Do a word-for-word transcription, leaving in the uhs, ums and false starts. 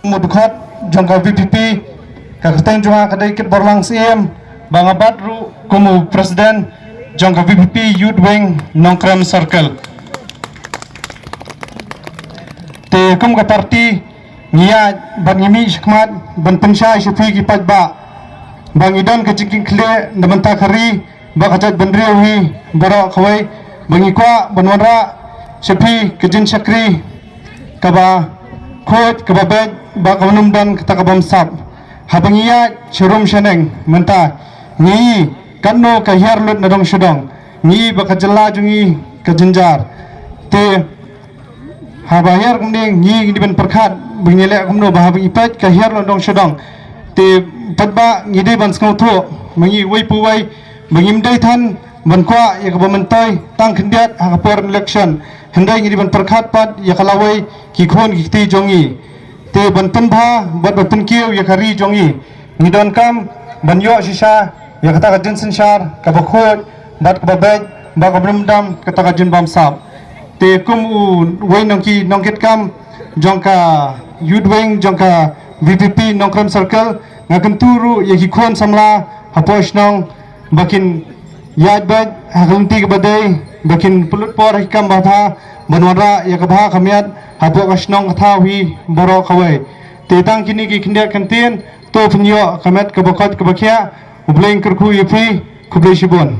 Mudkhot jong ka VPP, ka kyrteng jong nga ka dei Kitborlang Syiem, ba nga bat ruh kum u president jong ka VPP Youth Wing Nongkrem Circle. Te kum ka party ngi ïaid bad ngi mih shakhmat ban pynshai sha phi ki paidbah ba ngi don ka jingkitkhlieh na bynta ka ri bad ka jaitbynriew hi baroh kawei, ba ngi kwah ban wanrah sha phi ka jingshakri kaba khuid kaba beit bad kaba nym don kata ka bamsap. Haba ngi ïaid sharum shaneng mynta, ngi katno ka hiar lut na dong sha dong, ngi ba ka jylla jong ngi ka jynjar. Te haba hiar kumne ngi ngi dei ban pyrkhat ba ngi leh kumno, ba haba ngi peit ka hiar lut na dong sha dong. Te paidbah ngi dei ban sngewthuh ba ngi uwei pa uwei ba ngim dei than ban kwah ïa kaba myntoi tang khyndiat ha ka por election. Hynrei ngi dei ban pyrkhat pat ïa ka lawei ki khun ki kti jong ngi. Te ban pynbha bad ban pynkiew ïa ka ri jong ngi, ngi donkam ban ïoh shisha ïa kata ka jingsynshar kaba khuid bad kaba beit bad kaba nym don kata ka jingbamsap. Te kum uwei nong ki nongkitkam jong ka Youth Wing jong ka VPP Nongkrem Circle, nga kyntu ruh ïa ki khun samla hapoh shnong ba kin ïaid beit ha ka lynti kaba dei, ba kin pynlut por ha ki kam ba bha ban wanrah ïa ka bha ka miat hapoh ka shnong ka thaw hi baroh kawei. Te tang kine ki khyndiat kyntien, to pynïoh ka met kaba koit kaba khiah. U Blei un kyrkhu ïa phi. Khublei shibun.